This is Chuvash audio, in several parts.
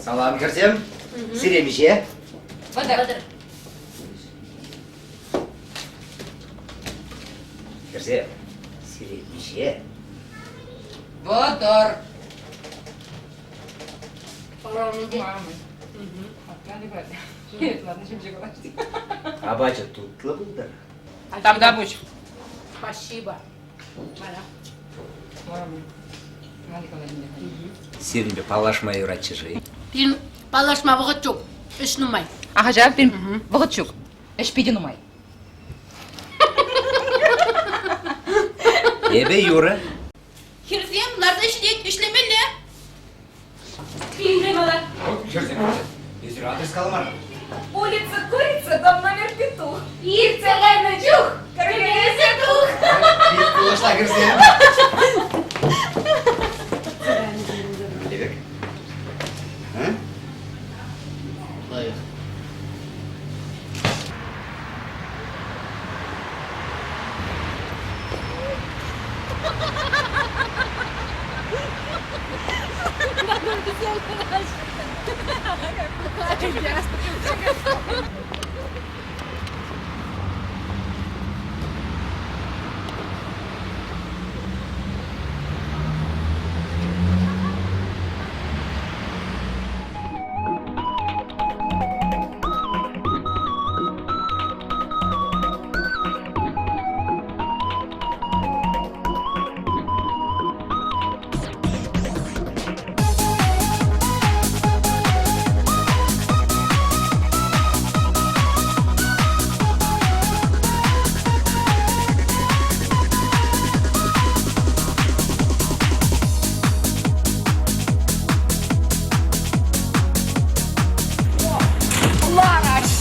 Салам, хӗрсем. Сире миҫе? 30. Хӗрсем, сире миҫе? 30. Апачӗ тутлӑ пултӑр. Тавтапуҫ. Спасибо. Сирӗнпе паллашма юратчӗ-ши? Пирӗн паллашма вӑхӑт ҫук. Ӗҫ нумай. Ахӑҫа пирӗн вӑхӑт ҫук. Ӗҫ питӗ нумай. Эпӗ Юра. Хӗрсем ларса ҫитет, ӗҫлемелле. Пинре мала. Хӗрсем, эсир адрес каламар. Улица Курица, дом номер петух. Иртсе кайнӑ чух, кӗркелесе тух. Пулӑшла хӗрсем. Левек. Лайӑх.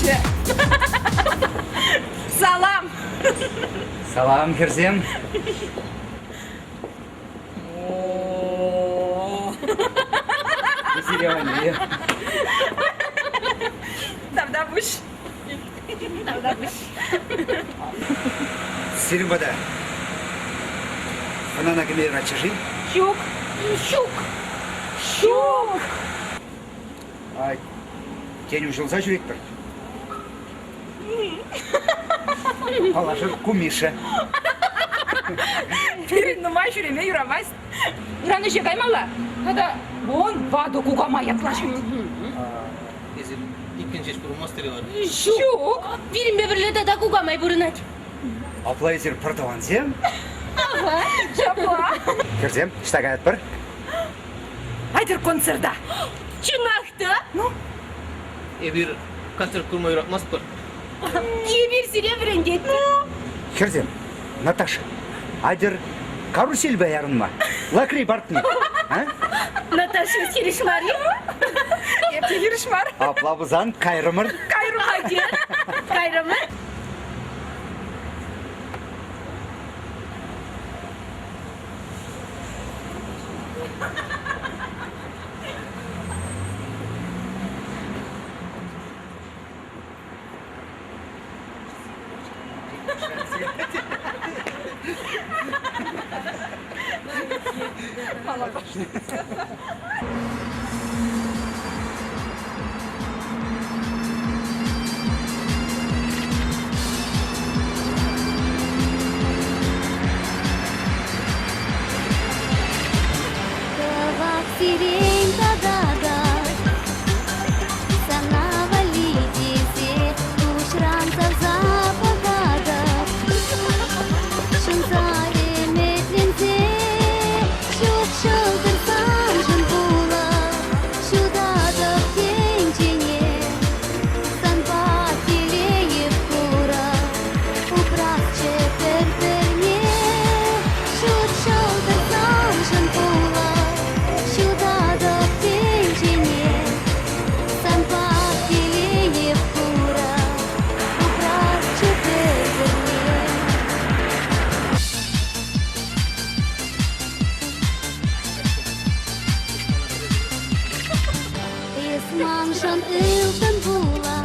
Килчӗ. Салам! Салам, хӗрсем. Сире Тавтапуҫ. Тавтапуҫ. Сирӗн пата хӑнана кӗме юратчӗ-ши? Ҫук. Ҫук. Ҫук. Ай, тен уҫӑлса ҫӳретпӗр? Паллашӑр, ку Миша. Пирӗн нумай ҫӳреме юрамасть. Ыран ӗҫе каймалла. Тата вон ватӑ кукамай ятлаҫать. Эсир иккӗн ҫеҫ пурӑнмастӑр-и вара? Ҫук. Пирӗнпе пӗрле тата кукамай пурӑнать. Апла эсир пӗр тӑвансем? Ага, ҫапла. Хӗрсем, ӑҫта каятпӑр? Айтӑр концерта. Чӑнах та? Ну? Эпир концерт курма юратмастпӑр. Эпир сире вӗрентетпӗр. Хӗрсем, Наташа, айтӑр карусельпе ярӑнма. Лакри паркне. А? Наташа хирӗҫ мар-и? Эп те хирӗҫ мар. Апла пулсан кайрӑмӑр. Кайрӑмӑр. Кайрӑмӑр. Кӑвак сирень тата та сана валли тесе куҫран савса пӑхатӑп. Ҫунса ӗмӗтленсе ҫут ҫӑлтӑр саншӑн пулать, ҫутатӑп тӗнчене. Санпа телейӗп кура, упрасчӗ пӗр-пӗрне. Ҫут ҫӑлтӑр саншӑн пулать, ҫутатӑп тӗнчене. Санпа телейӗп кура, упрасчӗ пӗр-пӗрне. Эс маншӑн ылтӑн пула,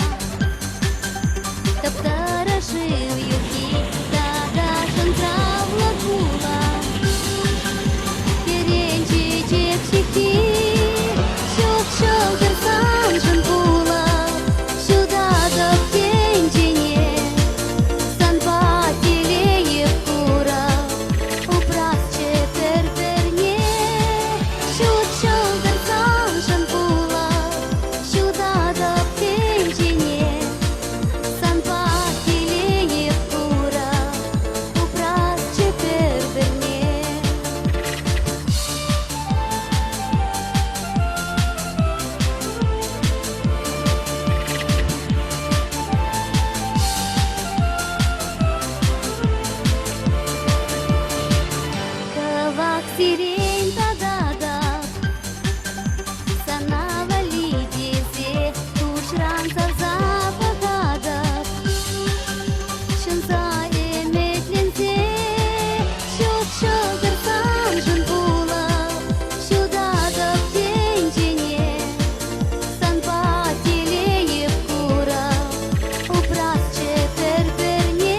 Тӑп-тӑрӑ шыв юххи тата шӑнкӑравлӑ пула. Хӗрен чечек ҫыххи ҫут ҫӑлтӑр саншӑн пула, Ҫутатӑп тӗнчене, санпа телейӗп кура. Упрасчӗ пӗр-пӗрне, ҫут ҫӑлтӑр саншӑн пулать, ҫутатӑп тӗнчене. Санпа телейӗп кура, упрасчӗ пӗр-пӗрне. Кӑвак сирень тататӑп, сана валли тесе куҫран савса пӑхатӑп. Ҫунса ӗмӗтленсе ҫут ҫӑлтӑр саншӑн пулап, ҫутатӑп тӗнчене. Санпа телейӗп кура, упрасчӗ пӗр-пӗрне.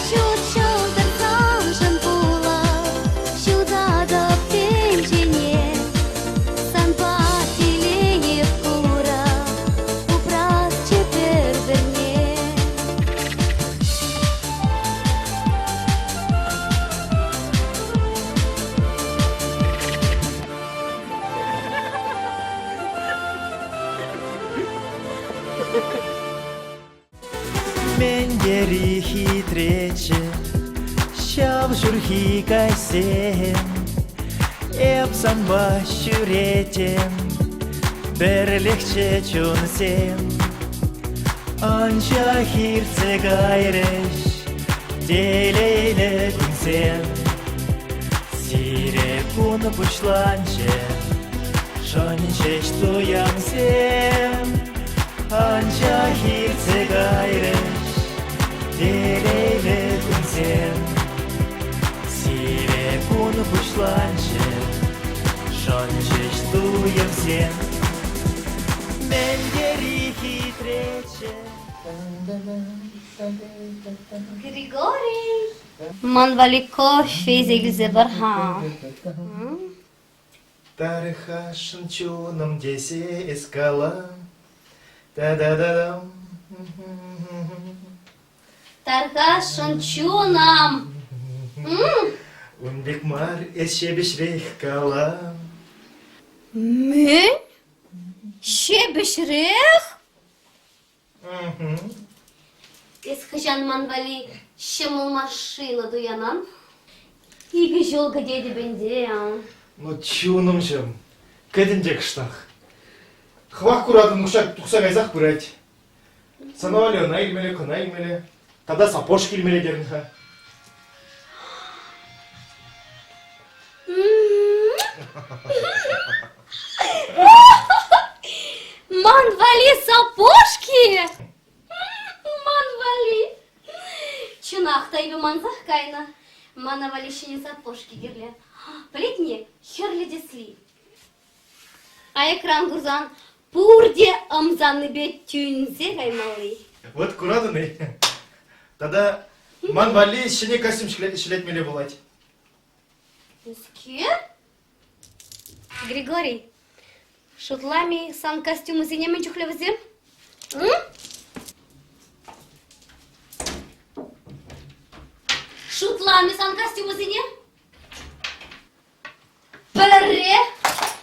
Ҫут ҫӑлтӑр саншӑн пулать, ҫутатӑп тӗнчене. Санпа телейӗп кура, упрасчӗ пӗр-пӗрне. Мӗн хитреччӗ ҫав ҫурхи каҫсем. Эп санпа ҫӳретем, пӗрлехчӗ чунсем. Анчах иртсе кайрӗҫ телейлӗ кунсем. Сире кун пуҫланчӗ, шӑн ҫеҫ туянсем. Анчах Телейлӗ кунсем. Сире кун пуҫланчӗ, шӑнчӗҫ туйӑмсем. Мӗн тери хитреччӗ. Григорий! Ман валли кофе илсе килсе пар-ха. Тарӑхасшӑн чунӑм тесе эс кала. Та-да-да-дам. Тархасшӑн чунӑм. Ун пек мар, эс ҫепӗҫрех кала. Мӗн? Ҫепӗҫрех? Эс хӑҫан ман валли ҫӑмӑл машина туянан? Икӗ ҫул кӗтетӗп ӗнтӗ. Ну, чунӑмҫӑм, кӗтӗн те кӑштах. Хӑвах куратӑн, укҫа тухса кайсах пырать. Сана валли ӑна илмелле, кӑна илмелле. Тата сапожки илмелле терӗн-ха. Ман валли сапожки? Ман валли. Чӑнах та эпӗ мансах кайнӑ. Мана валли ҫӗнӗ сапожки кирлӗ. Пӗлетне, хӗрлӗ тӗсли. Аякран курсан пурте ӑмсаннипе тӳнсе каймалли. Вот куратӑн-и? Тата ман валли ҫӗнӗ костюм ҫӗлетмелле пулать. Мӗскер? Григорий, шутлами сан костюмӗсене мӗн чухлӗ вӗсем? Шутлами сан костюмӗсене? Пӗрре,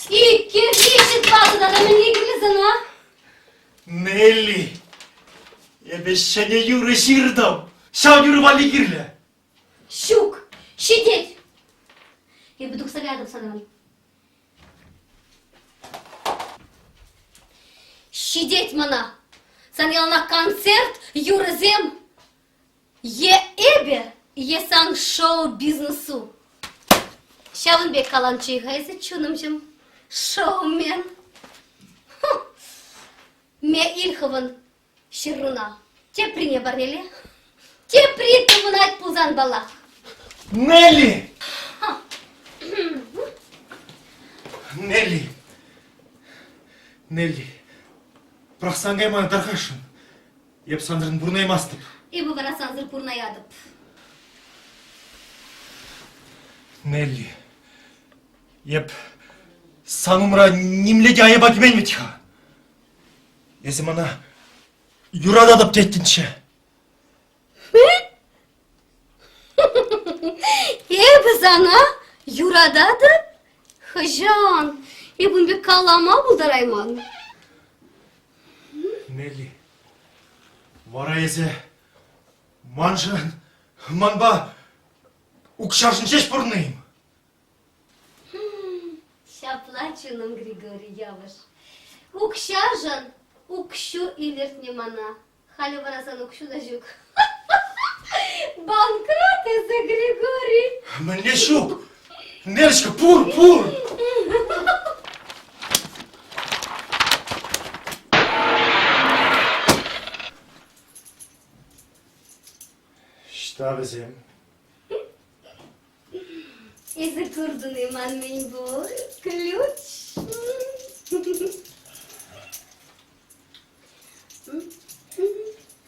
иккӗ, виҫҫӗ, тӑватӑ тата мӗнле кирлӗ сана? Нелли, эпӗ ҫӗнӗ юрӑ ҫыртӑм. Ҫав юрӑ валли кирлӗ. Ҫук, ҫитет. Эпӗ тухса каятӑп санран. Ҫитет мана. Сан яланах концерт, юрӑсем. Е эпӗ, е сан шоу-бизнесу. Ҫавӑн пек каланччӗ-ха эсӗ, чунӑмҫӑм, шоумен. Ме ил хӑвӑн ҫырруна. Теприне парнеле. Тепри тупӑнать пулсан паллах. Нелли! Нелли! Нелли, пӑрахсан кайман тархасшӑн. Эп сансӑрӑн пурӑнаймастӑп. Эпӗ вара сансӑр пурӑнаятӑп. Нелли, эп сан умра нимле те айӑпа кӗмен вӗт-ха. Эсӗ мана юрататӑп теттӗнччӗ. Эпӗ сана юрататӑп? Хӑҫан? Эп ун пек калама пултарайман. Нелли, вара эсӗ маншӑн, манпа укҫашӑн ҫеҫ пурӑннӑ-им? Ҫапла чунӑм, Григорий Явӑш. Укҫашӑн укҫу илӗртнӗ мана. Халӗ вара сан укҫу та ҫук. Банкрот эсӗ, Григорий. Мӗнле ҫук? Нелечка, пур, пур! Ӑҫта вӗсем? Эсӗ куртӑн-и ман мӗн пур? Ключ.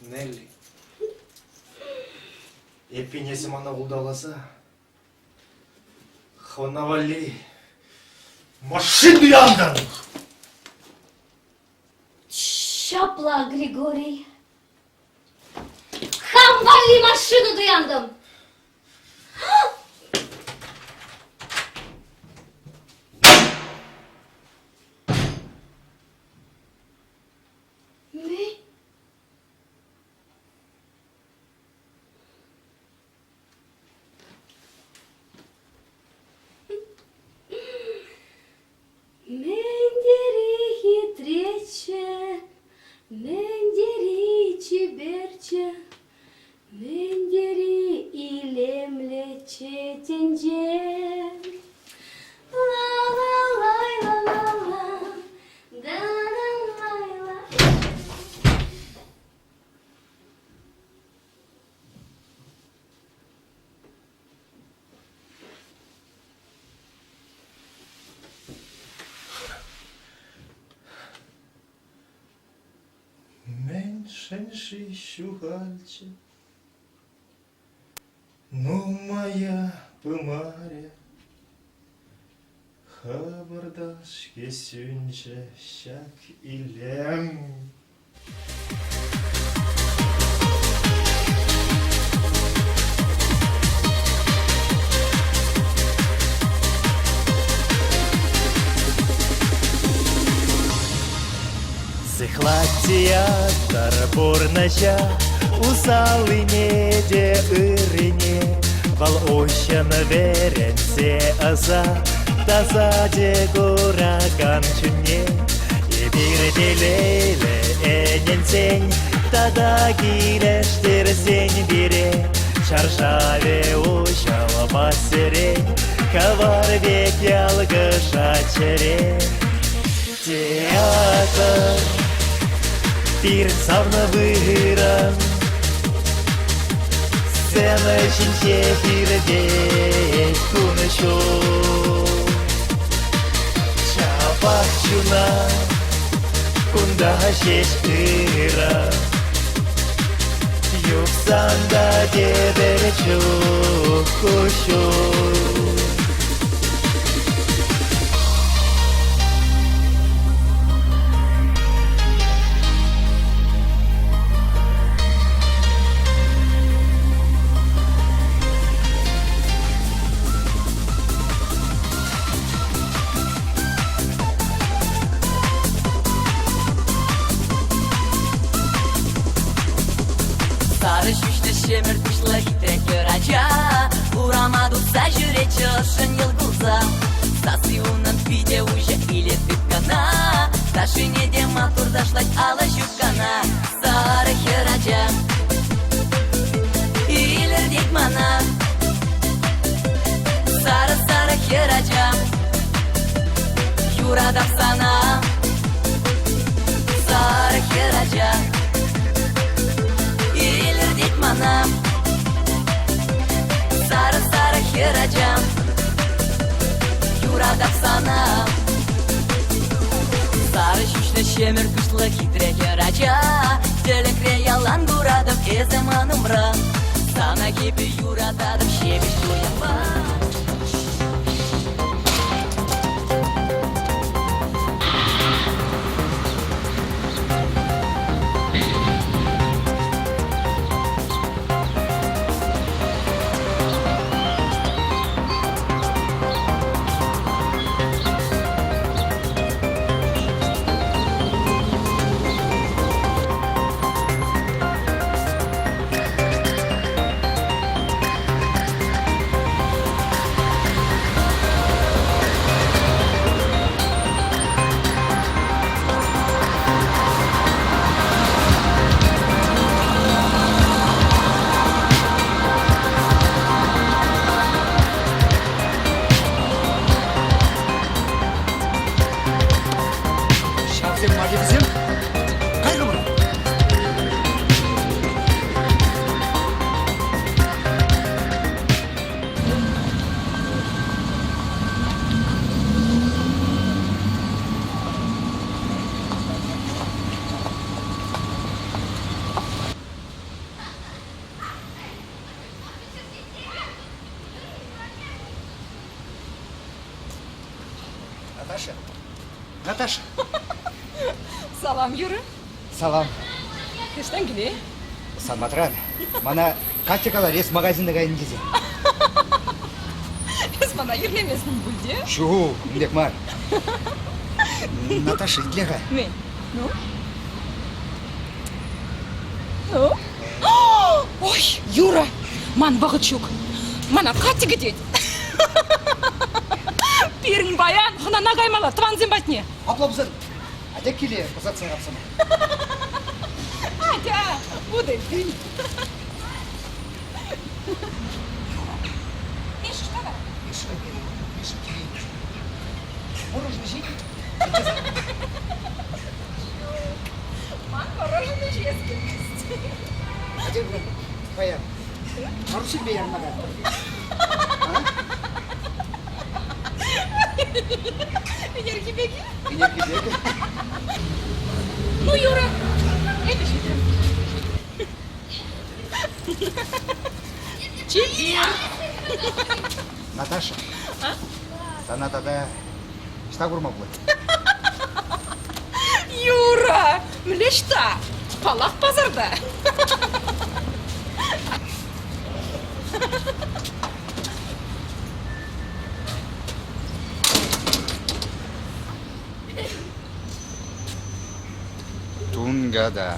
Нелли, эппин эсӗ мана улталаса хӑвна валли машин туянтӑн! Ҫапла, Григорий. Хам валли машина туянтӑм. Мӗн? Мӗн тери хитреччӗ, мӗн тери чиперччӗ, мӗн тери Мӗншӗн-ши ҫухалчӗ? Нумая пымарӗ, хӑпӑртах-ҫке сӳнчӗ ҫак илем. Сыхлать театр пурнӑҫа, усаллине те ыррине. Вӑл уҫҫӑн вӗренсе ӑса, таса те куракан чунне. Эпир телейлӗ ӗненсен тата килӗштерсен пире чаршавӗ уҫӑлмассерен кавар пек ялкӑшать чӗре. Театр пирӗн савнӑ вырӑн, сцена ҫинче иртет кун-ҫул. Ҫапах чуна кунта ҫеҫ ырӑ, юхсан та тепӗр чух куҫҫуль. Сарӑ ҫӳҫлӗ ҫӗмӗрт пуҫлӑ хитре хӗрача Урама тухса ҫӳретчӗ ӑшшӑн йӑл кулса. Сасси унӑн питӗ уҫӑ, илет тыткӑна. Ташшине те маттур ташлать алӑ ҫупкана. Сарӑ хӗрача илӗртет мана. Сарӑ-сарӑ хӗрача юратап сана. Сарӑ хӗрача илӗртет мана. Сарӑ-сарӑ хӗрача юратап сана. Сарӑ ҫӳҫлӗ ҫемӗр куҫлӑ хитре хӗрача Тӗлӗкре ялан куратӑп эсӗ ман умра. Сана эпӗ юрататӑп ҫепӗҫ туйӑмпа. Ҫавсем мар вӗсем. Кайрӑмӑр. Наташа. Наташа. Салам, Юра. Салам. Ӑҫтан киле? Сан патран. Мана Катя каларӗ, эс магазина кайнӑ тесе. Эс мана йӗрлеместӗн пуль те? Ҫу, ун пек мар. Наташа, итле-ха. Мӗн? Ну? Ну? Ой, Юра, ман вӑхӑт ҫук. Мана Катя кӗтет. Пирӗн паян хӑнана каймалла тӑвансем патне. Апла пулсан, атя киле ӑсатса ярап сана. Атя, буду пин. Миша, что там? Миша, Миша, Мороженое ҫи. Ман мороженое ҫиес килмест. Атя, паян. Карусельпе ярма кайӑпӑр. Ӗнерхи пек-и? Ӗнерхи пек. Ну, Юра, эпӗ ҫитрӗм. Чипер. Наташа, сана тата ӑҫта курма пулать? Юра, мӗнле ӑҫта? Паллах, пасарта. Тунката.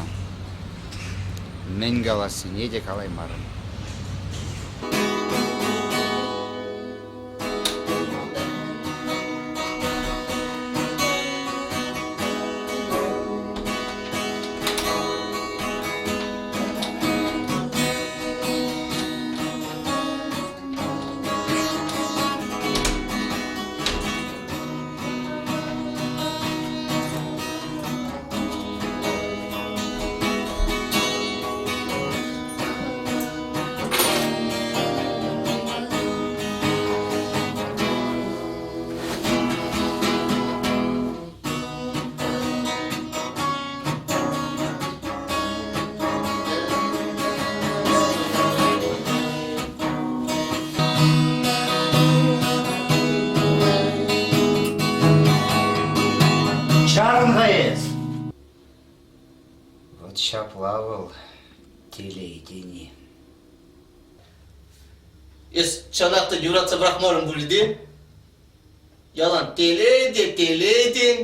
Мӗн калассине те калаймарӑм. Чарӑн-ха эс! Вӑт ҫапла вӑл телей тени. Эс чӑнах та юратса пӑрахмарӑн пуль те? Ялан телей те телей тен.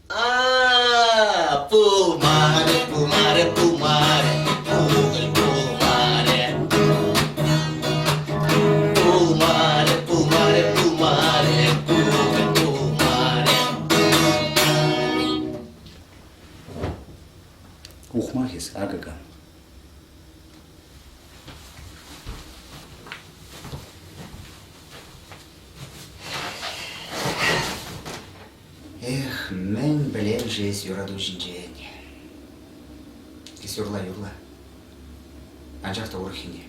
А, пулмарӗ, пулмарӗ, пулмарӗ, кукӑль пулмарӗ. Пулмарӗ, пулмарӗ, пулмарӗ, кукӑль пулмарӗ. Ухмах эс, акӑ кам. Эх, мӗн пӗлен-ши эс юрату ҫинчен? Эс юрла-юрла. Анчах та урӑххине.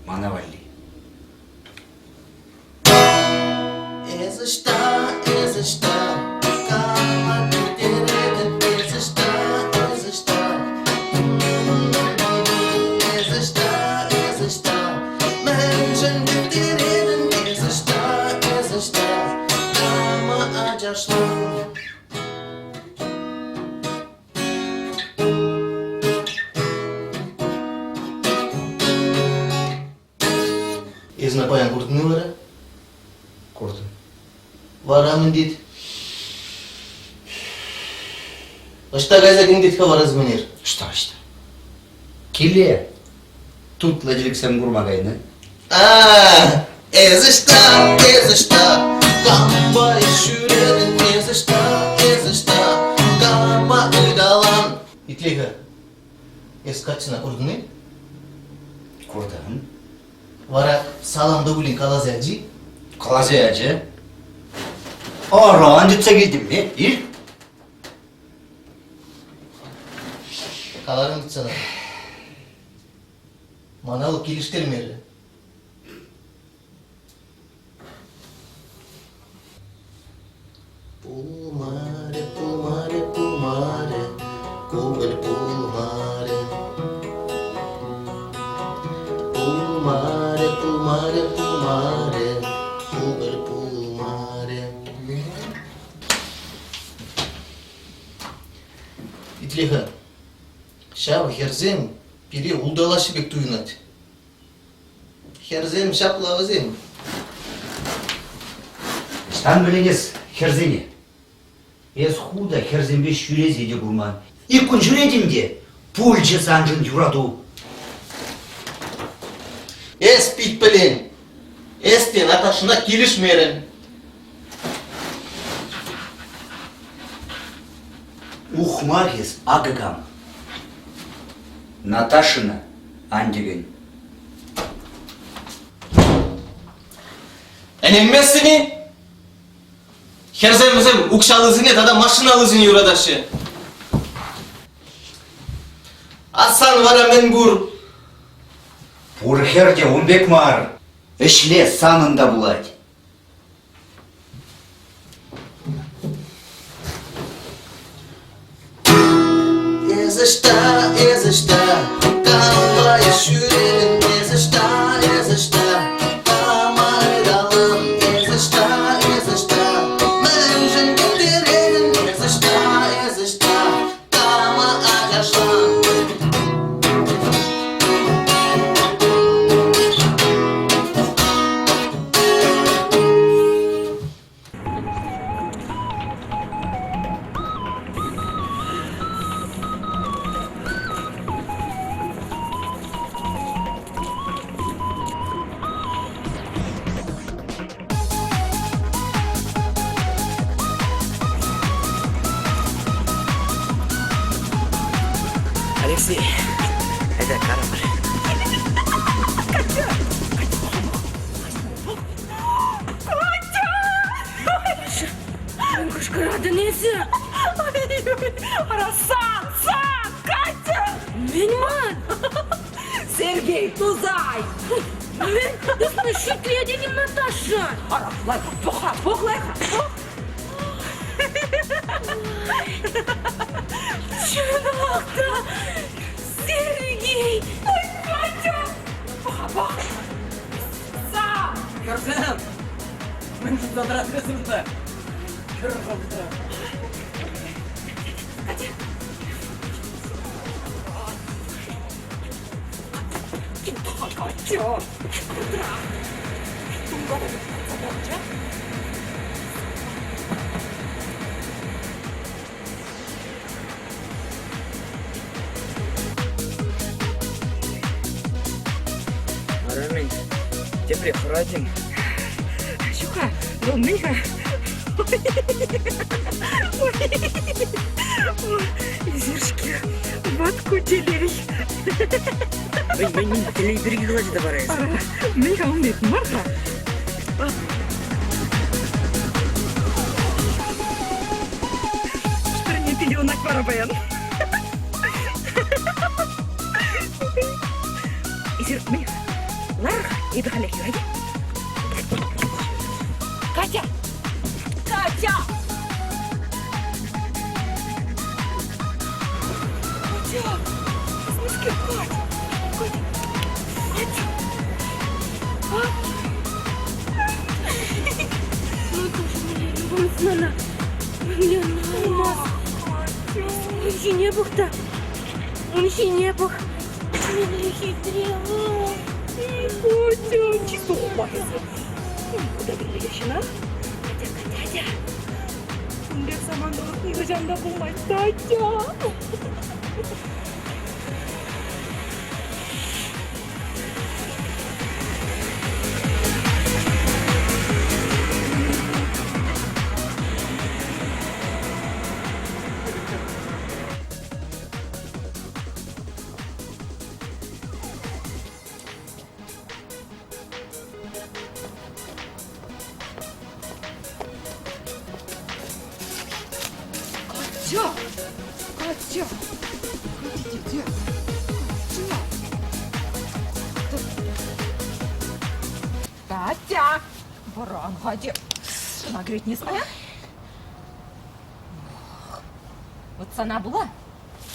Мана валли. Эс ӑҫта, эс ӑҫта, кама кӗттеретӗн? Эс ӑҫта, эс ӑҫта, эс ӑҫта, эс ӑҫта, мӗншӗн кӗттеретӗн? Эс ӑҫта, эс ӑҫта, кама ачашлан? Эс ӑна паян куртӑн-и вара? Куртӑм. Вара мӗн тет? Ӑҫта кайса кӗн тет-ха вара Звонир? Ӑҫта, ӑҫта? Киле. Тутлӑ тӗлӗксем курма кайнӑ. А, эс ӑҫта, эс ӑҫта, кампа ҫӳретӗн, эс ӑҫта, эс ӑҫта, кама ыталан? Итле-ха, эс каччӑна куртӑн-и? Куртӑм. Вара салам та пулин каласа ячӗ. Каласа ячӗ. Аран тытса килтӗм-и? Ил. Каларӑм сана. Мана вӑл килӗштермерӗ. Пулмарӗ, пулмарӗ, пулмарӗ, кукӑль пулмарӗ. Пулмарӗ, пулмарӗ, пулмарӗ, кукӑль пулмарӗ. Итле-ха, ҫав хӗрсем пире улталаҫҫӗ пек туйӑнать. Хӗрсем ҫапла вӗсем. Ӑҫтан пӗлен эс хӗрсене? Эс ху та хӗрсемпе ҫӳресе те курман. Ик кун ҫӳретӗн те, пулчӗ саншӑн юрату. Эс пит пӗлен. Эс те Наташӑна килӗшмерӗн. Ухмах эс, акӑ кам. Наташӑна ан тӗкӗн. Ӗненместӗн-и? Хӗрсем вӗсем укҫаллисене тата машиналлисене юратаҫҫӗ. А сан вара мӗн пур? Пур хӗр те ун пек мар. Ӗҫле санӑн та пулать. Эс ӑҫта, эс ӑҫта? Кампа ҫӳретӗн эс ӑҫта, эс ӑҫта? Кама ыталам, эс ӑҫта, эс ӑҫта? Мӗншӗн кӗттеретӗн, эс ӑҫта, эс ӑҫта? Кама ачашлан? Алексей, это корабль. Мӗн кӑшкӑратӑн эсӗ? Ара, сан, сан, Катя! Мӗн ман? Сергей Тузай! Мӗн? Эс шӳтлетӗн-им, Наташа? Ара, лайӑх, пӑх-ха, пӑх лайӑх-ха, пӑх. Чӑнах та, Сергей! Ой, Катя! Пӑх-ха, пӑх. Сан! Хӗрсем! Мӗн шутса тӑратрӗ унта? Хӗр хӑпрӗ. Катя! Катя! Вара мӗн? Тепре хӑратин. Ҫук-ха, вӑл мӗн-ха? Эсир-ҫке ватку телей. Мӗн, мӗн, мӗн телей пирки калаҫса та парайсӑр? Мӗн-ха ун пек мар-ха. Пӗрне пиллионах вара паян. Эсир мӗн лар-ха, эпӗ халех юрать. Катя! Катя! Катя! Смысле, Катя? Катя! Катя! А? Мана, мана, Ун ҫине пӑх та, ун ҫине пӑх. Мӗнле хитре вӑл. Катя, чисто ухмахӗсем. Куда кӗрмелле ҫына? Катя, Катя, Ун пек саманталӑх нихӑҫан та пулмасть, Катя. Катя! Катя! Катя, где? Катя! Катя! Баран, Катя! Она говорит, не знаю. Вот сана була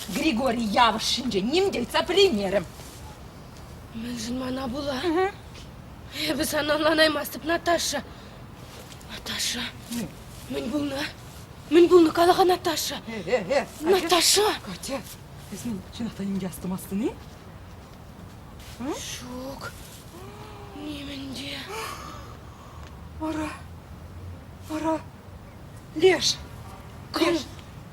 Григорий Явӑш ҫинчен ним те ыйтса пӗлеймерӗм. Мӗншӗн мана пула? Эпӗ сана ӑнланаймастӑп, Наташа. Наташа, мӗн пулнӑ? Мӗн пулнӑ, кала-ха, Наташа. Э-э-э, Наташа! Катя, эс мӗн, чӑнах та ним те астумастӑн-и? Ҫук, нимӗн те. Ара, ара, леш, Кам,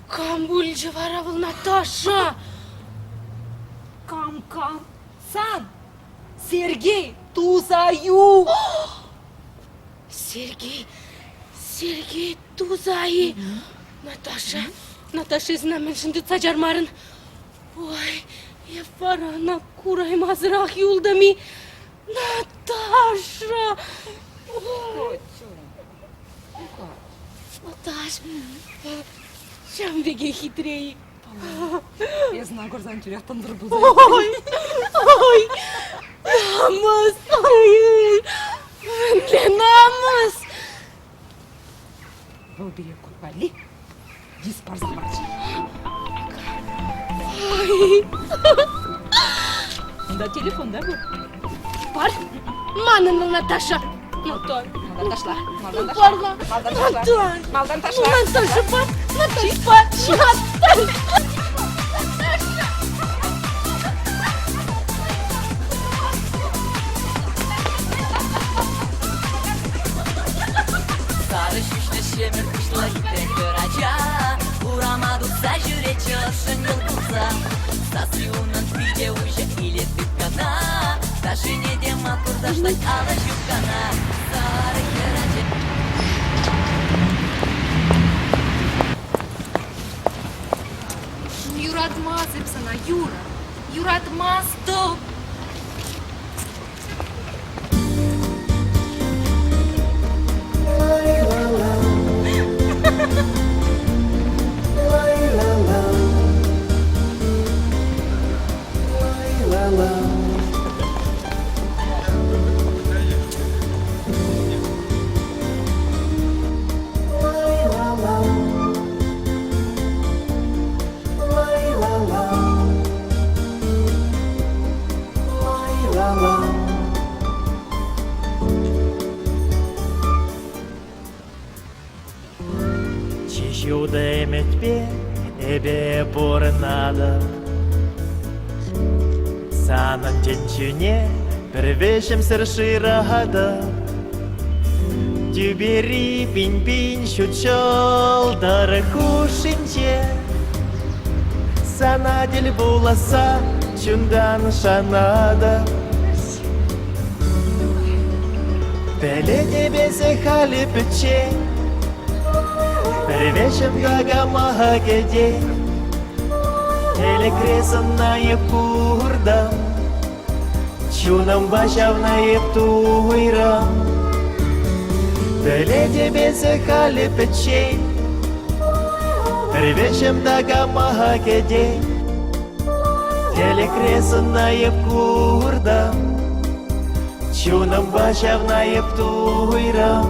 кам пулчӗ вара вӑл Наташа? Кам, кам? Сан, Сергей Тузаю! Сергей, Сергей Тузай! Наташа, Наташа, эс ӑна мӗншӗн тытса чармарӑн? Ой, эп вара ӑна кураймасӑрах юлтӑм-и? Наташа! Ой. Наташ, ҫавӑн пекех хитре-и? Эс ӑна курсан тӳрех тӑнтӑр пулса Ой, ой, намӑс, ой, мӗнле намӑс! Вӑл пире кун валли диск парса хӑварчӗ. Ой. Унта телефон та пур. Пар. Манӑн вӑл Наташа. Малтан. Малтан ташла. Малтан ташла. Парла. Малтан ташла. Малтан. Малтан ташла. Наташа, пар. Наташа, пар. Наташа. Сарӑ ҫӳҫлӗ ҫӗмӗрт куҫлӑ хитре хӗрача Урама тухса ҫӳретчӗ ӑшшӑн йӑл кулса. Сасси унӑн питӗ уҫӑ, илет тыткана. Ташшине те маттур ташлать алӑ ҫупкана. Сарӑ хӗрача. Юратмастӑп сана, Юра. Юратмастӑп. Чи ҫутӑ ӗмӗтпе эпӗ пурӑнатӑп. Санӑн тӗнчӳне пӗр вӗҫӗмсӗр шыратӑп. Тӳпери пин-пин ҫут ҫӑлтӑр хушшинче Сана тӗл пуласса чунтан шанатӑп. Пӗлетӗп эсӗ халӗ пӗччен, Пӗр вӗҫӗм такама кӗтет. Тӗлӗкре сӑнна эп куртӑм, Чунӑмпа ҫавна эп туйрӑм. Пӗлетӗп эсӗ халӗ пӗччен, Пӗр вӗҫӗм такама кӗтет. Тӗлӗкре сӑнна эп куртӑм, Чунӑмпа ҫавна эп туйрӑм.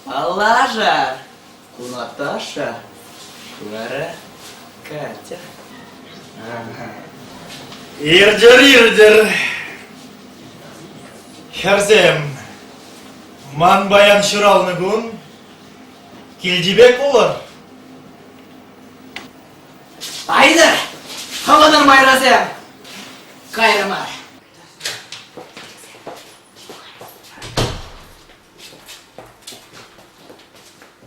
Паллашар! Ку Наташа, ку вара Катя. Иртӗр, иртӗр. Хӗрсем, ман паян ҫуралнӑ кун килти пек пулӑр. Айтӑр, хӑвӑнӑр майрасем! Кайрӑмӑр.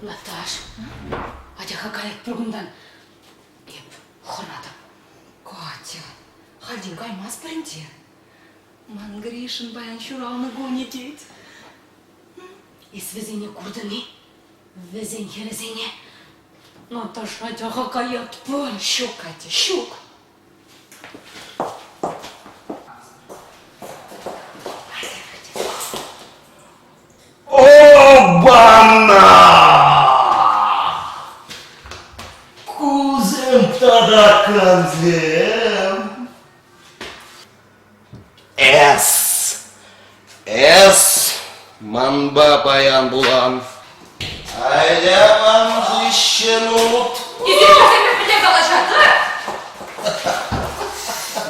Наташ, атя-ха каятпӑр кунтан. Эп хӑратӑп. Катя, хальтен каймастпӑр ӗнтӗ. Ман Гришӑн паян ҫуралнӑ кунӗ тет. Эс вӗсене куртӑн-и? Вӗсен хӗрӗсене. Наташа, атя-ха каятпӑр. Ҫук, Катя, ҫук. Обана! Кусем тата кансем. Эс! Эс манпа паян пулан. Айда ман хыҫҫӑн ут. Эсир вӗсемпе пӗрле калаҫатӑр?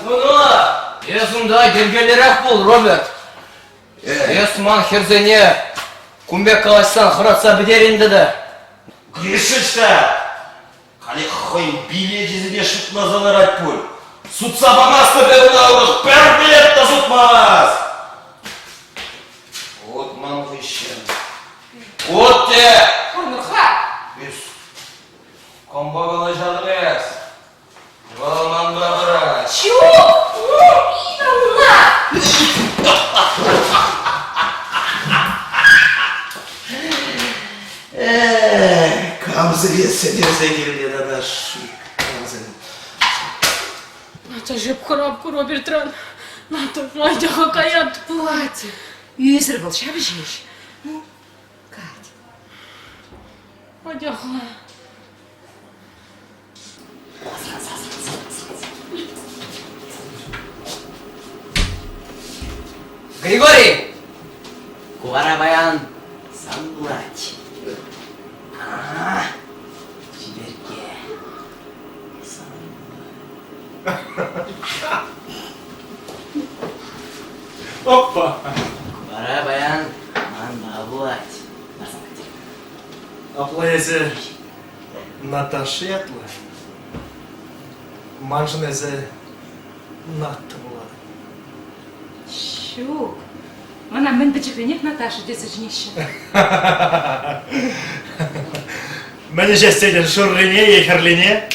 Ну-ну, эс унта йӗркеллӗрех пул, Роберт. Эс ман хӗрсене кун пек калаҫсан хӑратса пӗтерӗн тата. Гришечка, халех хӑй билечӗсене шутласа ларать пуль. Сутса памастӑп эп ӑна урӑх пӗр билет та сутмасть. Вот ман хыҫҫӑн. Вот те! Курнӑр-ха! Эс кампа калаҫатӑн эс? Вӑл манпа пырать. Ҫук! Инна! Камсене сӗтӗрсе килнӗ тата шиккансем. Наташа хӑрап Робертран. Наташа, атя-ха каятпӑр. Катя, ӳсӗр вӑл ҫав ҫеҫ. Ну, Катя. Атя-ха. Григорий! Ку вара паян сан пулать. Чиперкке. Сан Опа! Ку вара паян манпа пулать. Апла эсӗ Наташа ятлӑ. Маншӑн эсӗ Ната пулатӑн. Ҫук. Мана мӗн пӗчӗкренех Наташа тесе чӗнеҫҫӗ. Мӗн ӗҫес тетӗн, шуррине е хӗрлине?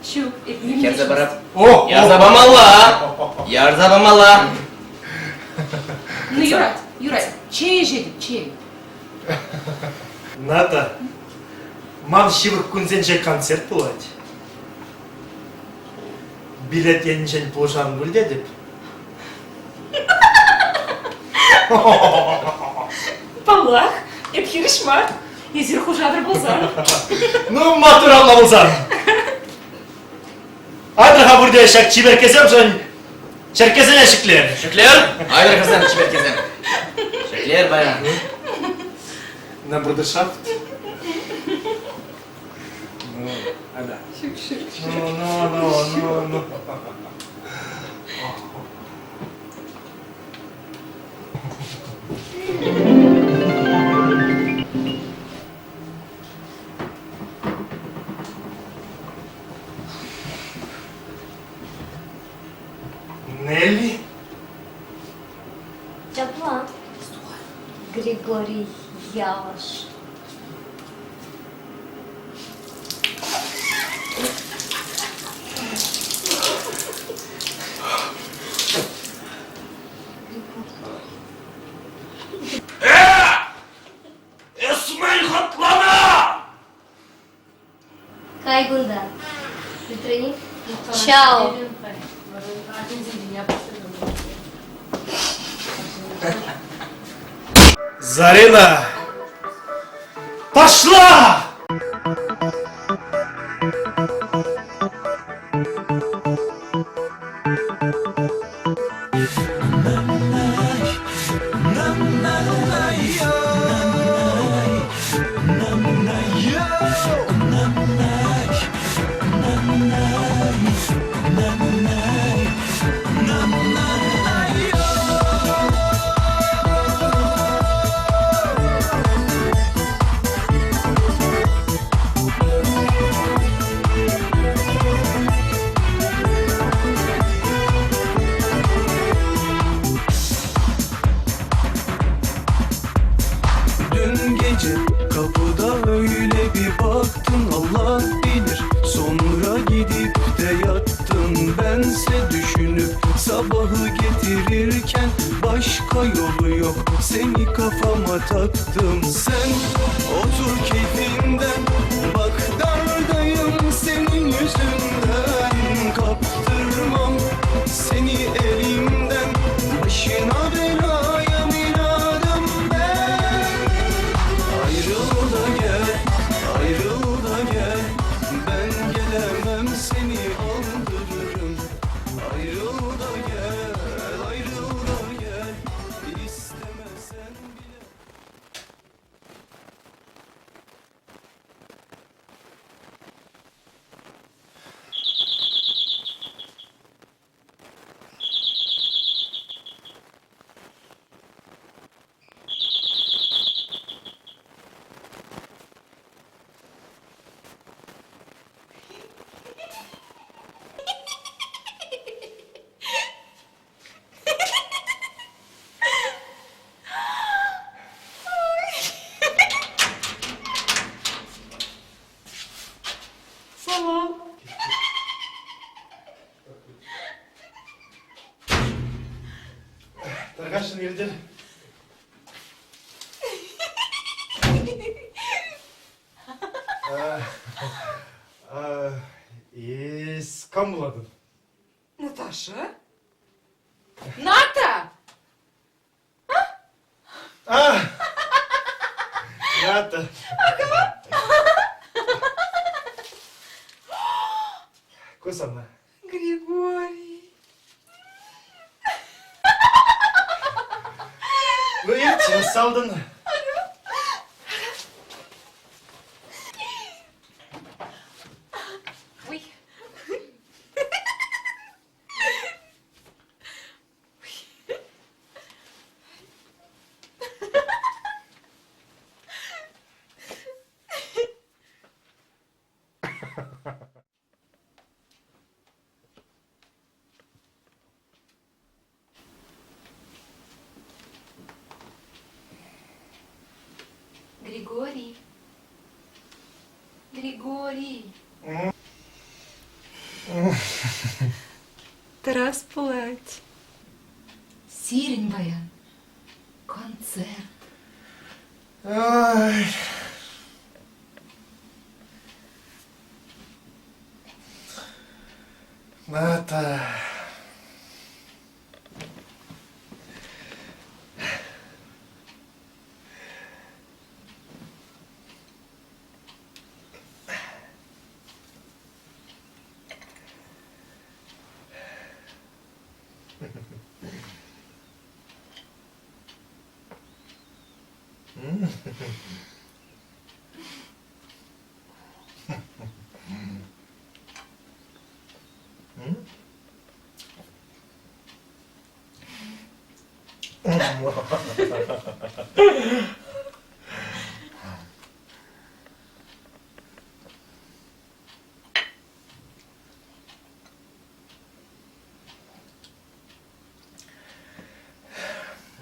Ҫук, эп нимӗн те Ярса парап. О, Ярса памалла! Ярса памалла! Ну, юрать, юрать. Чей ӗҫетӗп, чей. Ната, ман ҫывӑх кунсенче концерт пулать. Билет енчен пулӑшан пуль тетӗп. Паллах, эп хирӗҫ мар. Эсир хушатӑр пулсан. Ну, маттур алла пулсан. Айтӑр-ха пурте ҫак чиперккесемшӗн черккесене ҫӗклер. Ҫӗклер? Айтӑр хӗрсем, чиперккесем. Ҫӗклер паян. На брудершафт. Ну, ада. Ну, ну, ну, ну, ну. Нелли? Ҫапла, Григорий Явӑш. Эс мӗн хӑтлана? Кай кунта. Петрени? Чао. Зарина! Пошла! gece Kapıda öyle bir baktın Allah bilir Sonra gidip de yattın Bense düşünüp sabahı getirirken Başka yolu yok seni kafama taktım Sen otur keyfinden Bak dardayım senin yüzünden Kaptırmam seni elimden Başına belaya minadım ben Ayrıl da gel, ayrıl da gel Ben gelemem seni aldırırım Ayrıl da gel, ayrıl da gel İstemesen bile Салам. Тархасшӑн иртӗр. Эс кам пулатӑн? Наташа? Ната! А! Ната. Ку сана. Григорий. Ну, ирт, салтӑн. Ой. Григорий. Григорий. Тарас пулать. Сирень баян. Концерт. Ай. Ната.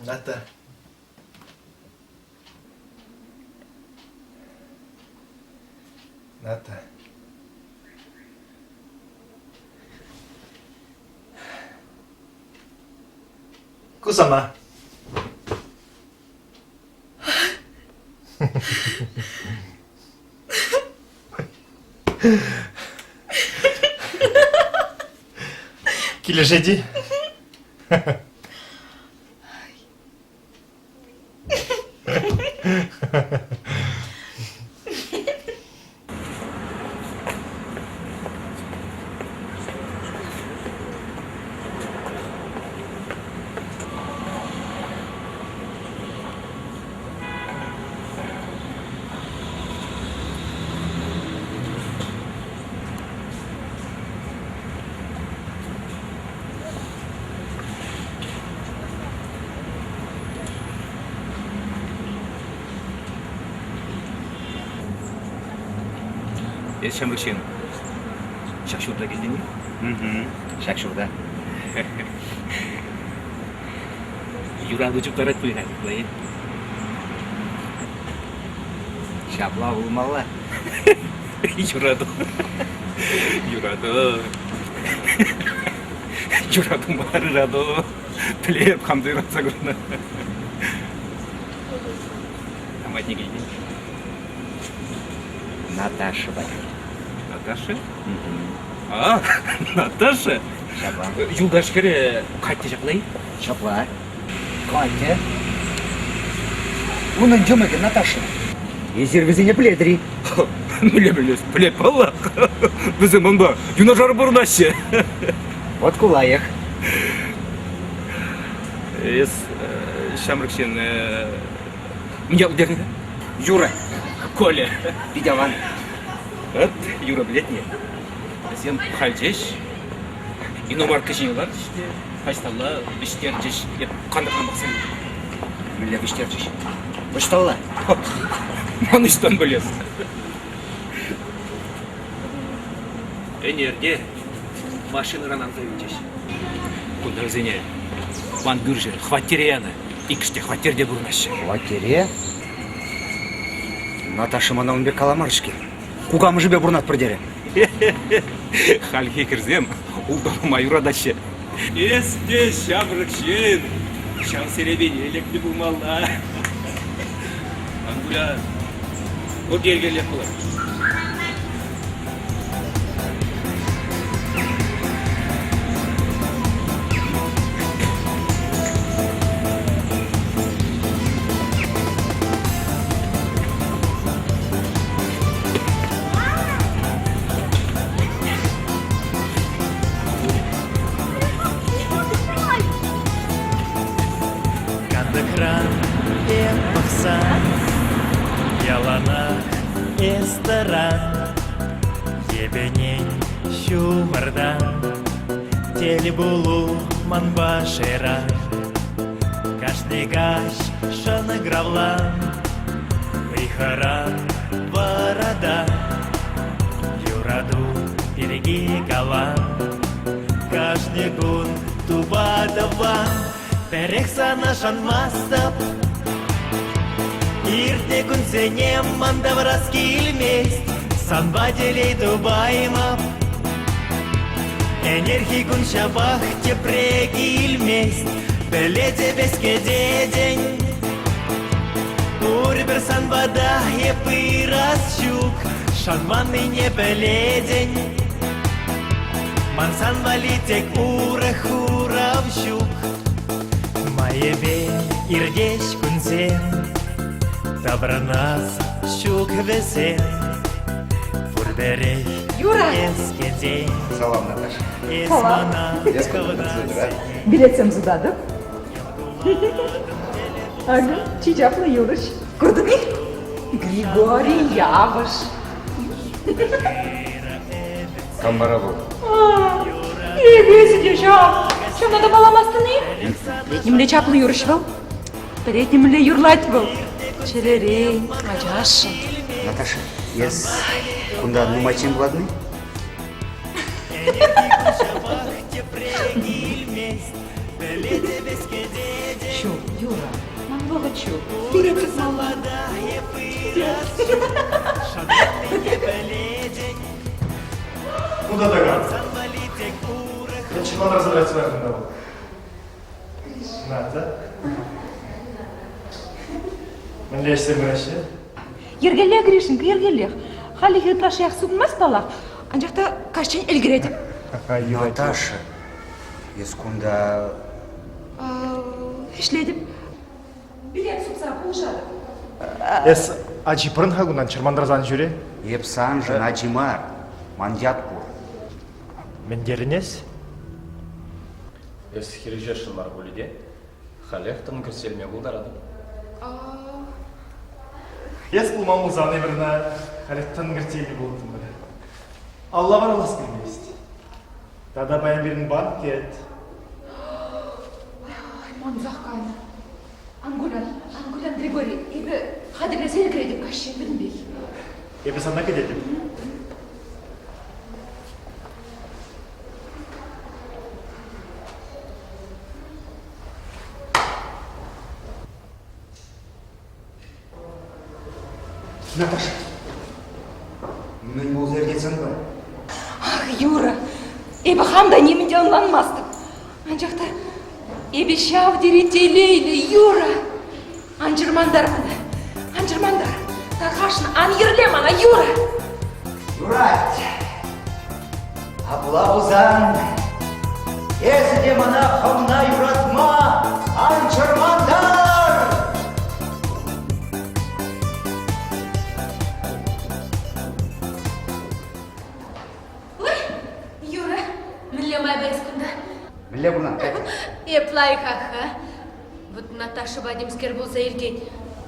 Ната. Ната. Ку сана. Килӗшет-и? Эс ҫамрӑк ҫын. Ҫак ҫурта килтӗн-и? Ҫак ҫурта. Юрату чуптарать пуль-ха, Ҫапла пулмалла. Юрату. Юрату. Юрату мар, юрату. Пӗлеп, хам та юратса курнӑ. Каматне килнӗ. Наташа патне. Наташа? А, Наташа? Ҫапла. Юлташ хӗрӗ Катя ҫапла-и? Ҫапла. Катя. Унӑн йӑмӑкӗ Наташа. Эсир вӗсене пӗлетӗр-и? Мӗнле пӗлес? Пӗлет паллах. Вӗсем унпа юнашар пурӑнаҫҫӗ. Вот ку лайӑх. Эс ҫамрӑк ҫын мӗн ял тернӗ? Юра. Коля. Пит аван. Вот, Юра пӗлетне. Вӗсем халь ҫеҫ иномарка ҫине ларчӗҫ те таҫталла вӗҫтерчӗҫ. Эп кантӑкран пӑхса илтӗм. Мӗнле вӗҫтерчӗҫ? Ӑҫталла? Ман ӑҫтан пӗлес? Ӗнерте машинӑран анса юлчӗҫ. Кунта вӗсене ман кӳршӗ хваттере янӑ. Иккӗш те хваттерте пурӑнаҫҫӗ. Хваттере? Наташа мана ун пек каламарӗ-ҫке. Кукамӑшӗпе пурӑнатпӑр терӗ. Хальхи хӗрсем улталама юратаҫҫӗ. Эс те ҫамрӑк ҫын, ҫав серепене лекнӗ пулмалла. Ан кулян, вӑл йӗркеллех пулать. Кантӑкран эп пӑхсан яланах эс тӑран Йӗпенен ҫумӑртан тӗл пулу манпа шыран Кашни каҫ шӑнкӑравлан Ыйхӑран вӑратан Юрату пирки калан Кашни кун тупа-тӑван Пӗрех сана шанмастӑп Иртнӗ кунсене ман таврас килмест Санпа телей тупаймӑп Ӗнерхи кун ҫапах тепре килмест Пӗлетӗп эс кӗтетӗн Пурпӗр сан пата эп пырас ҫук Шанманнине пӗлетӗн Ман сан валли тек урӑх хурав ҫук Майӗпе иртеҫ кунсем Таврӑнас ҫук вӗсем Пурпӗрех Юра! эс кӗтен Салам, Наташа. Эс Салам. мана хӑвна Билетсем сутатӑп. Акӑ, чи чаплӑ юрӑҫ. Куртӑн-и? Григорий Явӑш. Кам вара вӑл? Эпӗ те ҫав. Ҫавна та палламастӑн-и? Нимле чаплӑ юрӑҫ вӑл. Пӗлет нимле юрлать вӑл. Чӗререн ачашшӑн. Наташа, эс кунта нумайччен пулатӑн-и? Ҫук, Юра, ман вӑхӑт ҫук. Пире тытмалла. Кунта такам. Я чемодан забрать своих кунта вӑл. Ната. Мӗнле ӗҫсем пыраҫҫӗ? Йӗркеллех, Гришенька, йӗркеллех. Хальлӗхе ытлашшиях сутӑнмасть паллах, анчах та каҫчен ӗлкӗретӗп. Наташа, эс кунта... Ӗҫлетӗп. Билет сутса пулӑшатӑп. Эс ачи пӑрӑн-ха кунтан, чӑрмантарса ан ҫӳре. Эп саншӑн ачи мар, ман ят пур. Мӗн терӗн эс? Эс хирӗҫесшӗн мар пулӗ те? Халех тӑн кӗрсе илме пултаратӑп. Эс пулман пулсан эпир ӑна халех тӑн кӗртсе илнӗ пулӑттӑмӑр. Алла варалас килмест. Тата паян пирӗн банкет. Ай, мансах кайнӑ. Ан кулян, ан кулян, Григорий, эпӗ хатӗрлесе ӗлкӗретӗп каҫчен пӗтӗмпех. Эпӗ сана кӗтетӗп. Наташа, мӗн пулса иртет санпа? Ах, Юра, эпӗ хам та нимӗн те ӑнланмастӑп. Анчах та эпӗ ҫав тери телейлӗ, Юра. Ан чӑрмантар мана, ан чӑрмантар. Тархасшӑн, ан йӗрле мана, Юра. Юрать. Апла пулсан, эсӗ те мана хӑвна юратма ан чӑрмантар! Ой, Юра, мӗнле майпа эс кунта? Мӗнле пурӑнан, Катя? Эп лайӑхах-ха. Вот Наташӑпа темскер пулса иртет.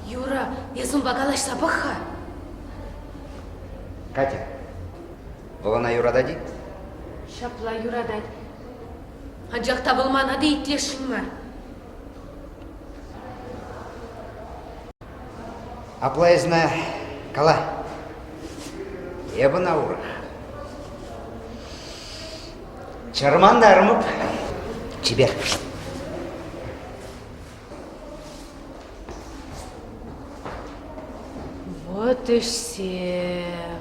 Юра, эс унпа калаҫса пӑх-ха. Катя, вӑл ӑна юратать-и? Ҫапла юратать. Анчах та вӑл мана та итлесшӗн мар. Апла эс ӑна кала. Эп ӑна урӑх. Чӑрмантармӑп. Чипер. Вот ӗҫсем.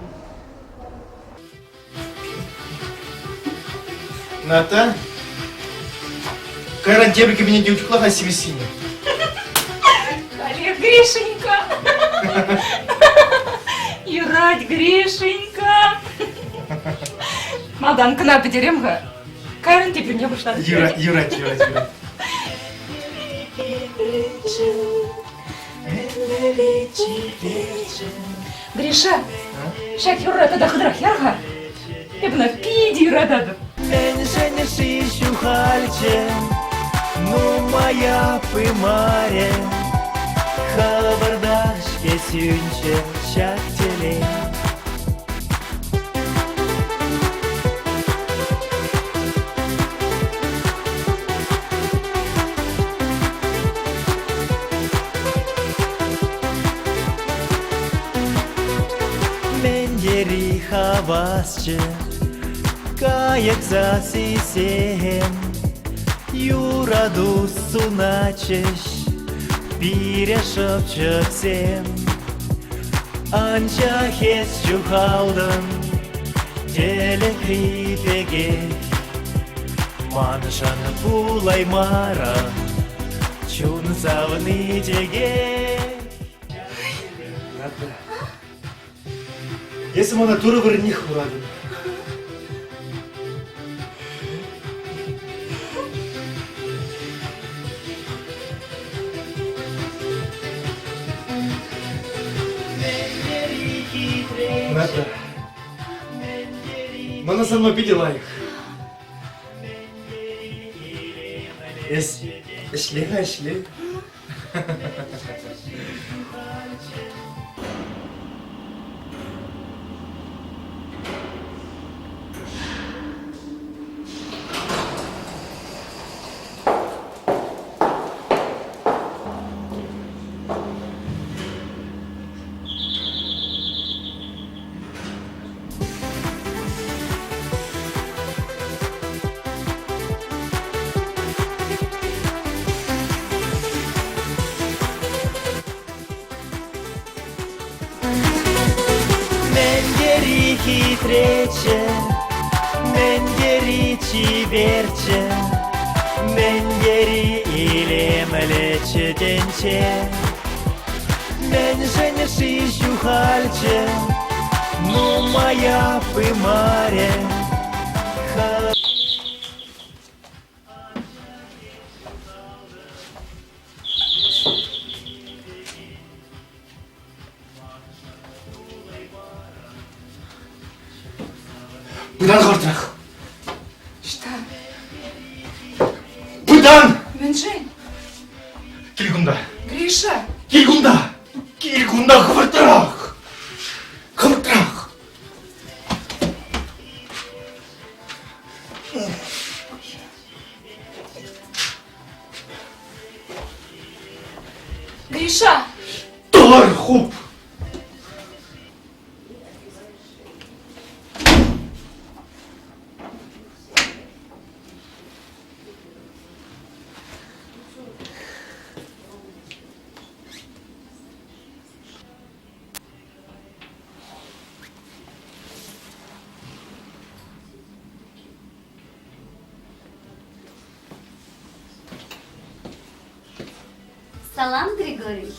Ната, кайран тепӗр кабинете утюгла-ха сивӗссине. Халех, Гришенька! Юрать, Гришенька! Малтан кӑна пӗтерем-ха. Кайран теприне пуҫлатӑп. Юрать, юрать, юрать, юрать. Гриша, ҫак юрра тата хытӑрах яр-ха. Эп ӑна питӗ юрататӑп. Мӗншӗн-ши ҫухалчӗ нумая пымарӗ, Хӑвӑртах-ҫке сӳнчӗ ҫак телей. Мӗн тери хавасчӗ кайӑк сассисем, Юрату сунатчӗҫ пире шӑпчӑксем. Анчах эс ҫухалтӑн тӗлӗкри пекех, Маншӑн пулаймарӑн чун савни текех. Ната, эсӗ мана Турӑ вырӑннех хуратӑн. Ната, мана санпа питӗ лайӑх. Эс ӗҫле-ха, ӗҫле. Мӗн тери хитреччӗ, мӗн тери чиперччӗ, мӗн тери илемлӗччӗ тӗнче. Мӗншӗн-ши ҫухалчӗ нумая пымарӗ. Пытан хӑртрах. Что? Пытан! Мӗншӗн? Кил кунта. Гриша! Кил кунта! Кил кунта хӑвӑртрах! Хӑвӑртрах! Гриша! Тӑр хуп! Салам, Григорий.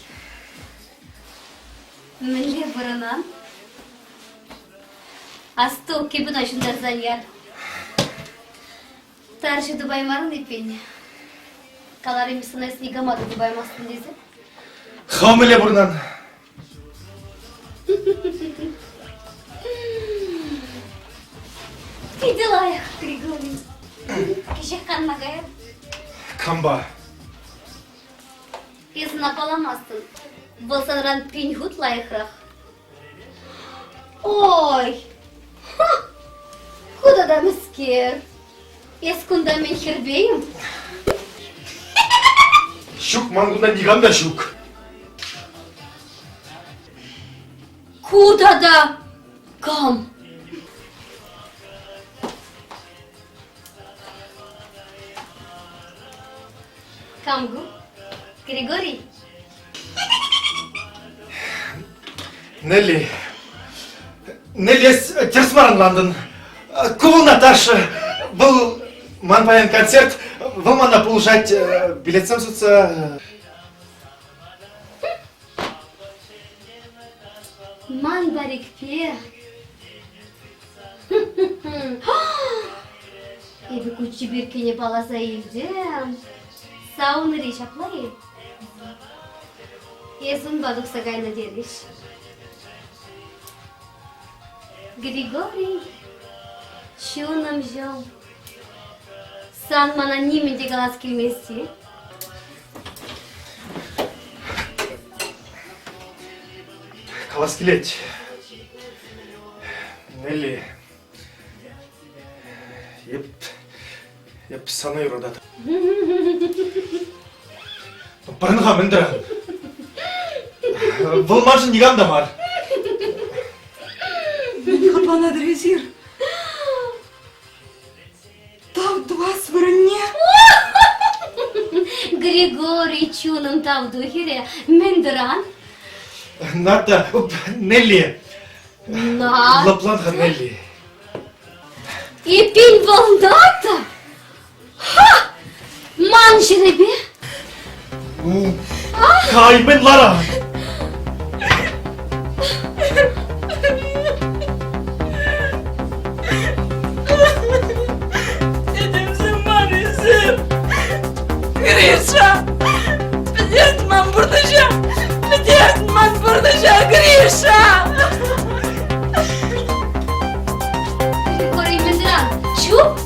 Мӗнле пурӑнан? Асту, кӗпӳна ҫунтарсан яр. Тарҫӑ тупаймарӑн эппин. Каларӑм сана эс никама та тупаймастӑн тесе. Хам мӗнле пурӑнан? Питӗ лайӑх, Григорий. Кӗҫех канма каяр. Кампа? Эс ӑна палламастӑн. Вӑл санран пин хут лайӑхрах. Ой! Ха! Ку тата мӗскер? Эс кунта мӗн хӗрпе-им? Ҫук, ман кунта никам та ҫук. Ку тата кам? Кам ку? Григорий? Нелли, Нелли, эс тӗрӗс мар ӑнлантӑн. Ку вӑл Наташа. Вӑл ман паян концерт. Вӑл мана пулӑшать билетсем сутса. Ман парикпе. Эпӗ ку чиперккене палласа илтӗм. Саунӑри ҫапла-и? Эс унпа тухса кайнӑ терӗҫ. Григорий, чунӑмҫӑм, сан мана нимӗн те калас килмест-и? Калас килет. Нелли, эп, эп сана юрататӑп. Пӑрӑн-ха, мӗн тӑран? Вӑл маншӑн никам та мар. Мӗн хӑтланатӑр эсир? Тав тӑвас вырӑнне. Григорий чунӑм тав ту хӗре. Мӗн тӑран? Ната, Нелли. На. Лӑплан-ха, Нелли. Эппин вӑл Ната? Ха! Ман ҫӗрӗпе? Кай, мӗн ларан? Этемсем мар эсир. Гриша! Пӗтерт ман пурнӑҫа! Пӗтерт ман пурнӑҫа, Гриша! Григорий Мӗнран, ҫук?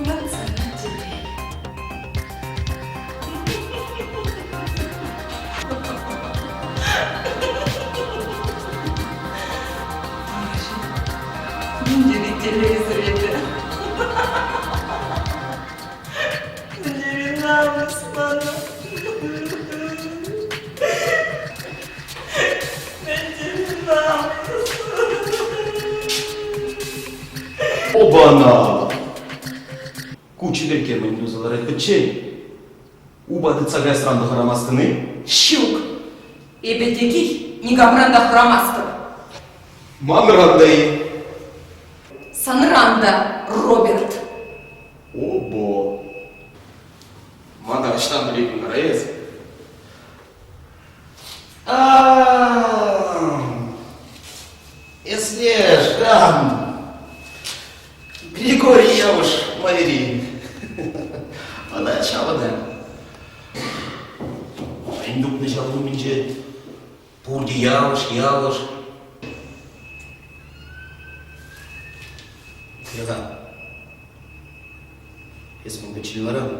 Вот сана телей. Мӗн тери телейсӗр эпӗ. Мӗн тери намӑс мана. Мӗн тери намӑс. Обана! Ку чиперкке мӗн туса ларать пӗччен? Упа тытса каясран та хӑрамастӑн-и? Ҫук. Эпӗ текех никамран та хӑрамастӑп. Манран та-и? Санран та, Роберт. Обо! Мана ӑҫтан пӗлетӗн вара эс? Эс леш, кам? Григорий Явӑш майри. Ӑна ҫавӑнӗ. Мӗн тупнӑ ҫав умӗнче? Пурте Явӑш, Явӑш. Итле-ха. Эс мӗн пӗччен ларан?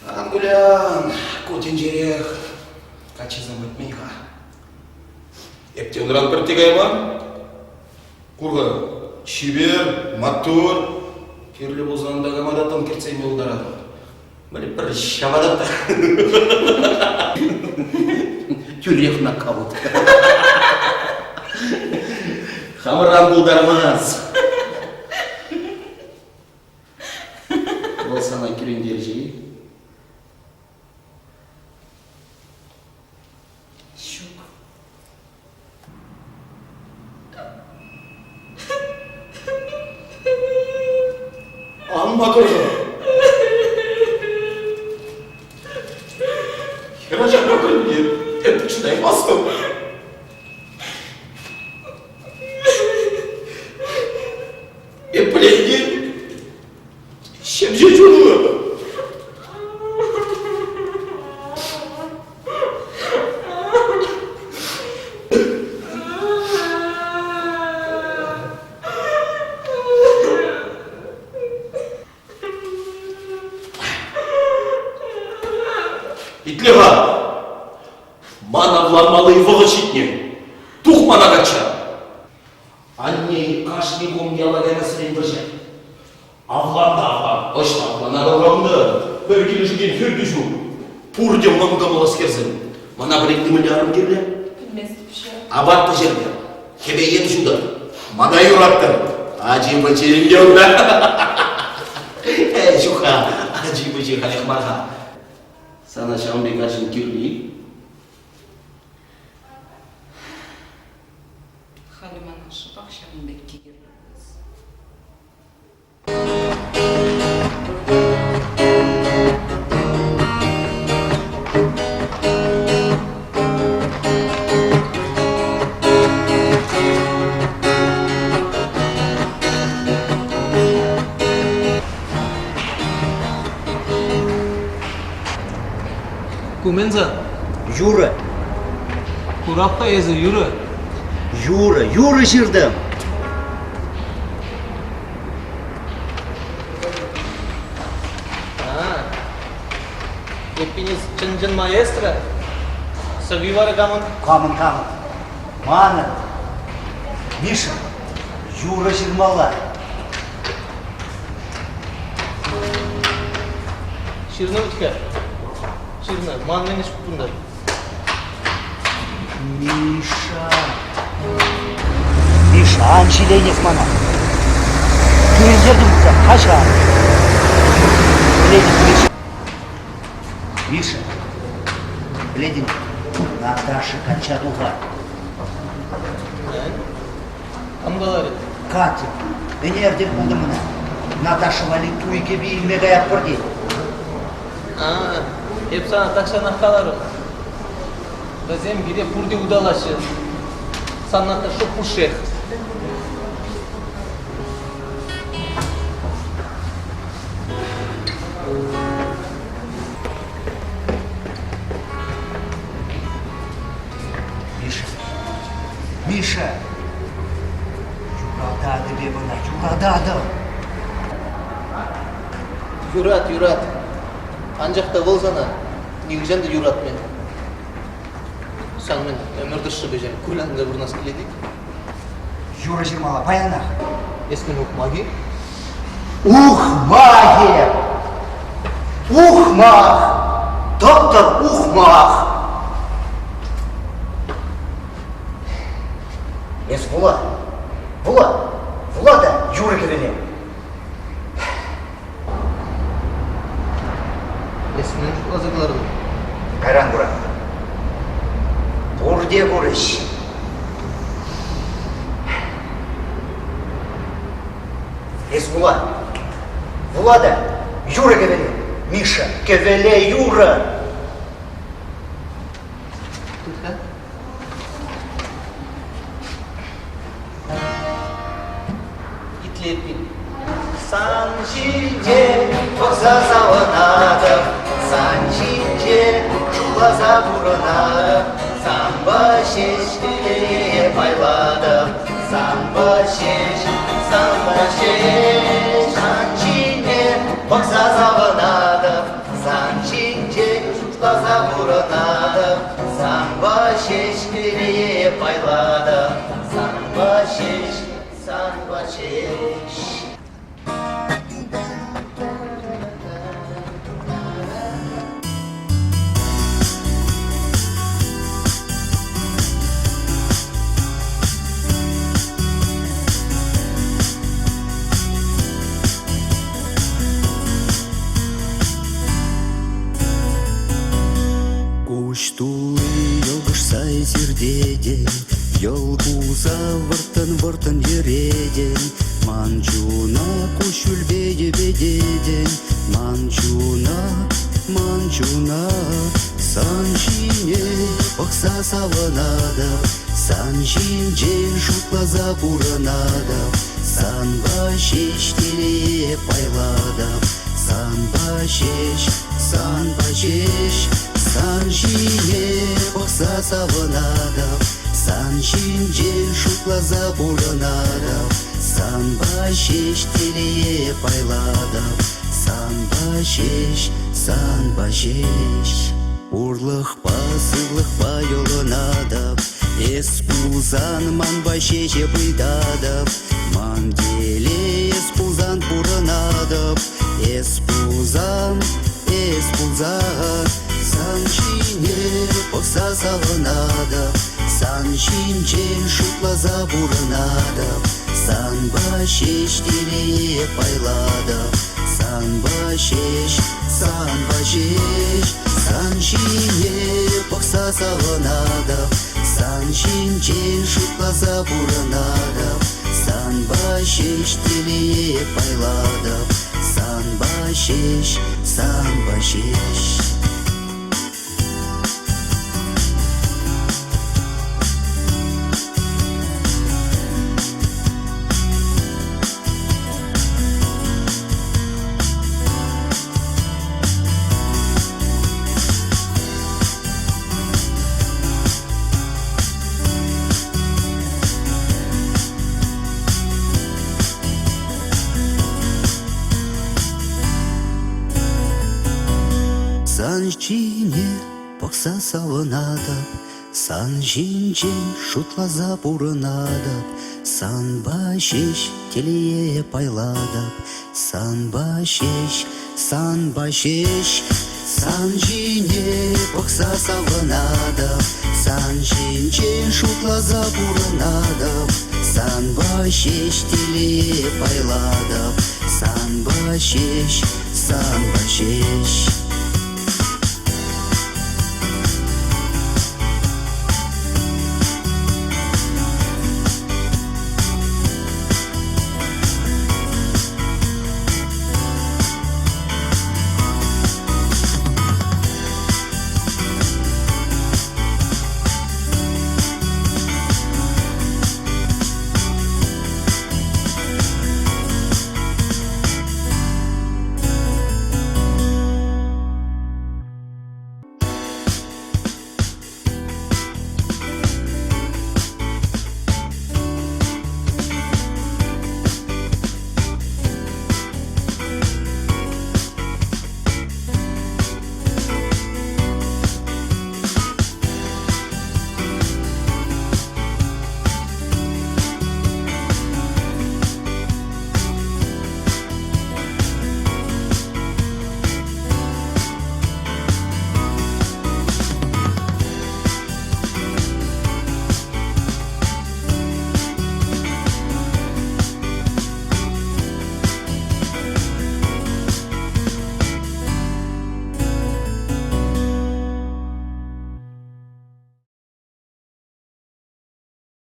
Ан кулян, ку тӗнчерех каччӑсем пӗтмен-ха. Эп те унран пӗртте кайман. Кур-ха, чипер, маттур. Кирлӗ пулсан такама та тӑн кӗртсе илме пултаратӑп. Мӗнле пӗр ҫаватап та. Тӳрех нокаут. Хамӑран пултармас. Вӑл сана кӳрентерчӗ-и? Ҫук. Ан макӑр-ха. Хӗрача макӑрнине эп чӑтаймастӑп. Эп пӗлетне ҫемҫе чунлӑ. Итле-ха, ман авланмалли вӑхӑт ҫитнӗ. Тух мана качча. Анне кашни кун яла каймассерен вӑрҫать. Авлан та авлан, ӑҫта авланатӑр унта? Пӗр килӗшекен хӗр те ҫук. Пурте мӑн кӑмӑллӑскерсем. Мана вӗрентни мӗнле арӑм кирлӗ? Пӗлместӗп ҫав. Апат пӗҫертӗр, кӗпе-йӗм ҫутӑр. Мана юраттӑр. Ачи-пӑчи ӗнтӗ унта. Эй, ҫук-ха, ачи-пӑчи халех мар-ха. Сана ҫавӑн пек арҫын кирлӗ-и? Халӗ мана шӑпах ҫавӑн пекки кирлӗ пулас. Ку мӗн сан? Юрӑ. Курап-ха эсӗ, юрӑ. Юрӑ, юрӑ ҫыртӑм. Эппин эс чӑн-чӑн маэстро? Сӑвви вара камӑн? Камӑн, камӑн? Манӑн. Миша, юрӑ ҫырмалла. Ҫырнӑ вӗт-ха. Ҫырнӑ. Ман мӗн ӗҫ кунта? Миша. Миша, ан ҫиленех мана. Кӳрентертӗм пулсан, каҫар. Пӗлетӗн, Миша. Миша, пӗлетӗн, Наташа качча тухать. Мӗн? Кам каларӗ? Катя, ӗнер тӗл пултӑм ӑна. Наташа валли туй кӗпи илме каятпӑр тет. А, эп сана тахҫанах каларӑм. Вӗсем пире пурте улталаҫҫӗ. Сан Наташу пушшех. Миша, Миша, юрататӑп эп ӑна, юрататӑп. Юрат, юрат. Анчах та вӑл сана нихӑҫан та юратмӗ. Сан мӗн ӗмӗр тӑршшӗпе ҫав кулянса пурӑнас килет-и? Юрӑ ҫырмалла паянах. Эс мӗн ухмах-и? Ухмахӗ! Ухмах! Доктор ухмах! Эс вула, вула, вула та юрӑ кӗвӗле. Эс мӗн шутласа кӑлартӑн? Кайран куран. Пурте курӗҫ. Эс вула. Вула та юрӑ кӗвӗле. Миша, кӗвӗле юрӑ. Тыт-ха. Итлетпин. Сан ҫинче пӑхса савӑнатӑп, сан ҫинче шутласа пурӑнатӑп, санпа ҫеҫ телее пайлатӑп, сан. Санпа ҫеҫ, санпа ҫеҫ. Сан ҫине пӑхса савӑнатӑп, сан ҫинчен шутласа пурӑнатӑп, санпа ҫеҫ телее пайлатӑп, санпа ҫеҫ, санпа ҫеҫ. Куҫ тулли йӑлкӑшса сиртетӗн, Йӑл кулса вӑрттӑн-вӑрттӑн йӗретӗн, Ман чуна куҫҫульпе йӗпететӗн, Ман чуна, ман чуна сан ҫине пӑхса савӑнатӑп, Сан ҫинчен шутласа пурӑнатӑп, Санпа ҫеҫ телее пайлатӑп, Санпа ҫеҫ, санпа ҫеҫ, сан ҫине пӑхса савӑнатӑп, Сан ҫинчен шутласа пурӑнатӑп, Санпа ҫеҫ телее пайлатӑп, Санпа ҫеҫ, санпа ҫеҫ. Пурлӑхпа, сывлӑхпа йӑлӑнатӑп, Эс пулсан манпа ҫеҫ эп ыйтатӑп, Ман телей эс пулсан пурӑнатӑп, Эс пулсан, эс пулсан, сан ҫине пӑхса савӑнатӑп, Сан ҫинчен шутласа пурӑнатӑп, Санпа ҫеҫ телее пайлатӑп, Санпа ҫеҫ, санпа ҫеҫ, сан ҫине пӑхса савӑнатӑп, Сан ҫинчен шутласа пурӑнатӑп, Санпа ҫеҫ телее пайлатӑп, Санпа ҫеҫ, санпа ҫеҫ. Сан ҫине пӑхса савӑнатӑп, сан ҫинчен шутласа пурӑнатӑп, санпа ҫеҫ телее пайлатӑп, санпа ҫеҫ, санпа ҫеҫ. Сан ҫине пӑхса савӑнатӑп, сан ҫинчен шутласа пурӑнатӑп, санпа ҫеҫ телее пайлатӑп, санпа ҫеҫ, санпа ҫеҫ.